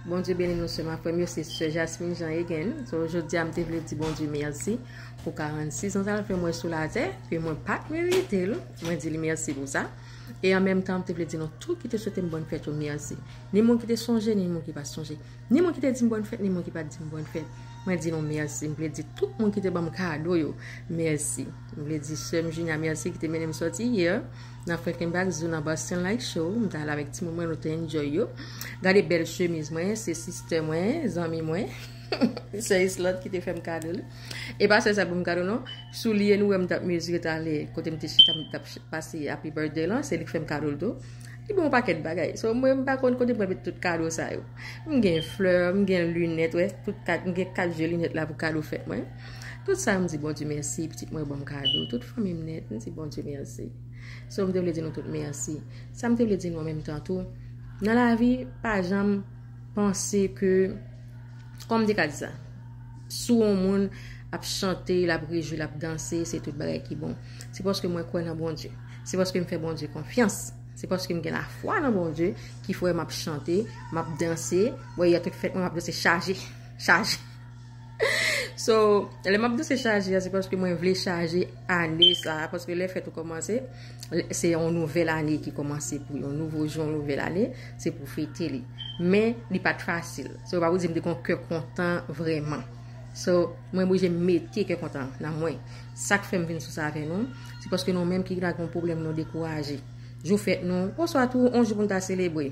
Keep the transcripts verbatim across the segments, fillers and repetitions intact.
Bondye beni nou, sè m ak frè m yo, se sè Jasmine Jean again. So, jodi a, m te vle di Bondye mèsi pou karannsis an sa l fè mwen sou latè, ke mwen pa t merite l. Mwen di li mèsi pou sa. E an menm tan, m te vle di nou tout ki te swete m bòn fèt yo mèsi. Ni moun ki te sonje, ni moun ki pa t sonje. Ni moun ki te di m bòn fèt, ni moun ki pa t di m bòn fèt. Mwen di nou mèsi. M vle di tout moun ki te ban m kado yo mèsi. M vle di sè m Junia mèsi ki te mennen m sòti yè nan Frankenback Zoo nan Boston Light Show. M t al avèk timoun mwen, nou te enjoy yo. Gade bèl chemiz mwen, se sistè mwen, zanmi mwen. Sè Islande ki te fè m kado li. E pa sèl sa ban m kado non. Soulye nou wè m t ap mezire talè, kote m te chita, m t ap ch- pase happy birthday lan, se li k fè m kado l tou. Li ban m yon pakèt bagay. So, mwen, m pa konn kote m pral met tout kado sa yo. M gen flè, m gen linèt, wè. Tout kat, m gen kat je linèt la pou kado fèt mwen. Tout sa, m di Bondye mèsi, pitit mwen ban m kado. Tout fanmi m nèt, m di Bondye mèsi. So, m te vle di nou tout mèsi. Sa m te vle di nou an menm tan tou, nan lavi, pa janm panse ke, kòman m te ka di sa? Si yon moun ap chante, l ap rejwi, l ap danse, se tout bagay ki bon. Se paske mwen kwè nan Bondye. Se paske m fè Bondye konfyans. Se paske m gen lafwa nan Bondye ki fè m ap chante, m ap danse. Wè, yè tout fèt mwen, m ap danse chaje, chaje. So, lè m ap danse chaje a, se paske mwen vle chaje ane sa a, paske lè fèt ou kòmanse, se yon nouvèl ane ki kòmanse pou yon nouvo jou, yon nouvèl ane, se pou fete li. Men, li pa t fasil. So, pa pou di m te gen yon kè kontan vrèman. So, mwen oblije mete kè kontan nan mwen. Sa k fè m vin sou sa avè nou, se paske nou menm ki la gen yon pwoblèm, nou dekouraje. Jou fèt nou, oswa tou, yon jou pou n ta selebre.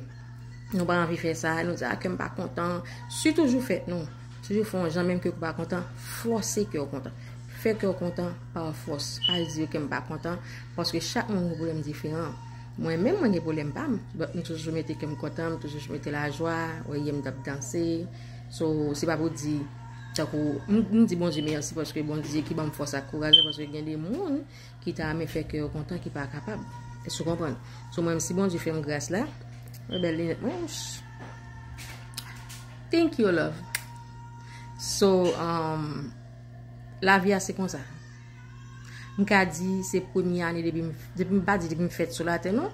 Nou pa anvi fè sa, nou di, a, kè m pa kontan. Sitou jou fèt nou. Toujou fè yon jan, menm ke w pa kontan, fòse kè w kontan. Fè kè w kontan pa fòs. Pa di yo kè m pa kontan, paske chak moun gen pwoblèm diferan. Mwen menm, mwen gen pwoblèm pa m. But m toujou mete kè m kontan, m toujou mete lajwa, wè yè m t ap danse. So, se pa pou di, tankou, m, m di Bondye mèsi, paske Bondye ki ban m fòs ak kouraj la, paske gen de moun ki ta renmen fè kè yo kontan, ki pa kapab. Èske w konprann? So, mwen menm, si Bondye fè m gras la, wè bèl linèt mwen, wouch. Thank you, love. So, um, lavi a se konsa. M ka di se premye ane depi m, depi m pa di depi m fèt sou latè non.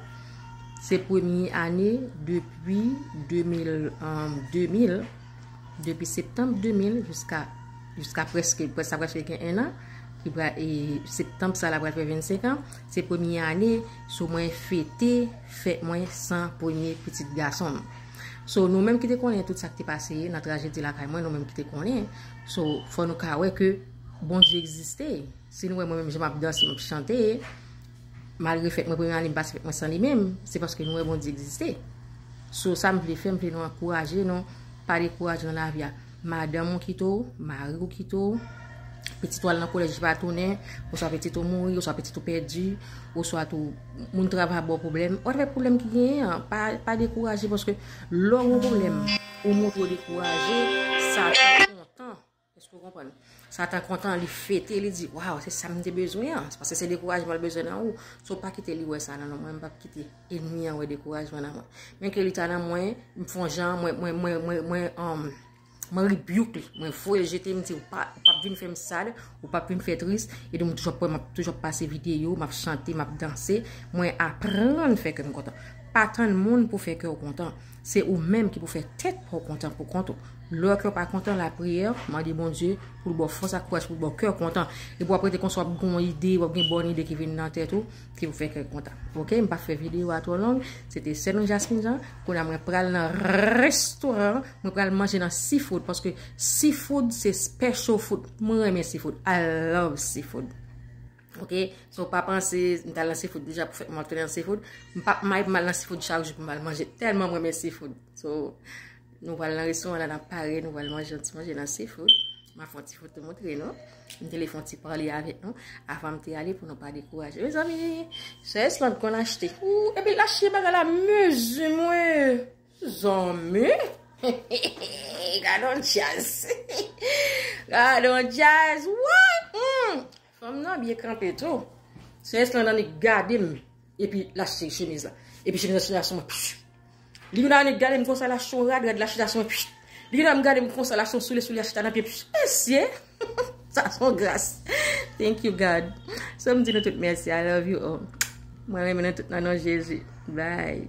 Se premye ane depi de mil, um, de mil, depi septanm de mil jiska, jiska prèske, sa prèske gen en an, ki pral, e septanm sa la pral fè vennsenk an, se premye ane sou mwen fete fèt mwen san premye pitit gason m. So, nou menm ki te konnen tout sa k te pase nan trajedi lakay mwen, nou menm ki te konnen. So, fò nou ka wè ke Bondye egziste. Si nou wè mwen menm jan m ap danse, m ap chante, malgre fèt mwen premye ane, m pase fèt mwen san li menm, se paske nou wè Bondye egziste. So, sa m vle fè, m vle nou ankouraje nou, pa dekouraje nan lavi a. Madanm ou kite w, mari w kite w, pitit ou al nan kolèj li pa tounen, oswa pitit ou mouri, oswa pitit ou pèdi, oswa tou moun travay ba w pwoblèm, whatever pwoblèm ki genyen an, pa, pa dekouraje, paske lè w gen pwoblèm, ou montre w dekouraje, Satan kontan. Èske w konprann? Satan kontan, li fete, li di, waw, se sa m te bezwen an, paske se dekourajman l bezwen nan ou. So, pa kite li wè sa nan non, mwen m p ap kite enmi an wè dekourajman nan mwen. Men ke li ta nan mwen, m fè yon jan, mwen, mwen, mwen, mwen, mwen, um, mwen rebuke li, mwen voye l jete, m di, ou pa, ou p ap vin fè m sad, ou p ap vin fè tris, e di m toujou ap wè, m ap toujou ap pase videyo, m ap chante, m ap danse, mwen aprann fè kè m kontan. Pa tann moun pou fè kè w kontan. Se ou menm ki pou fè tèt pa w kontan pou kont ou. Lè w kè w pa kontan, lapriyè, mande Bondye pou l ba w fòs ak kouraj, pou l ba w kè w kontan. Epi w ap rete konsa, w ap gen yon ide, w ap gen bòn ide ki vin nan tèt ou, ki pou fè kè w kontan. Oke, m p ap fè videyo a twò long. Se te sè nou Jasmine Jean. Kounye a mwen pral nan restoran, mwen pral manje nan seafood, paske seafood se special food. Mwen renmen seafood. I love seafood. Oke, so pa panse m t al nan seafood deja pou fèt mwen ap tounen nan seafood. M p ap may pou m al nan seafood chak jou pou m al manje. Tèlman mwen renmen seafood. So, nou pral nan restoran la, n ap pare, nou pral manje yon ti manje nan seafood. M ap fè yon ti foto montre nou. M te vle fè yon ti pale avèk nou avan m te ale pou nou pa dekouraje. Mezanmi, sè Esland konn achte. Ou, epi l achte bagay la mezi mwen. Zanmi. Gade yon djaz. Gade yon djaz. Woy! Hmm. Fanm nan byen kanpe tou. Sè Esland annik gade m. Epi l achte chemiz la. Epi chemiz la chita sou mwen. Psh. Li vin annik gade m konsa, l achte yon rad, rad la chita sou mwen. Psh. Li vin annik gade m konsa, l achte yon soulye, soulye a chita nan pye. Psh. Mesye. Sa se yon gras. Thank you, God. So, m di nou tout mèsi. I love you all. Mwen renmen nou tout nan non Jezi. Bye.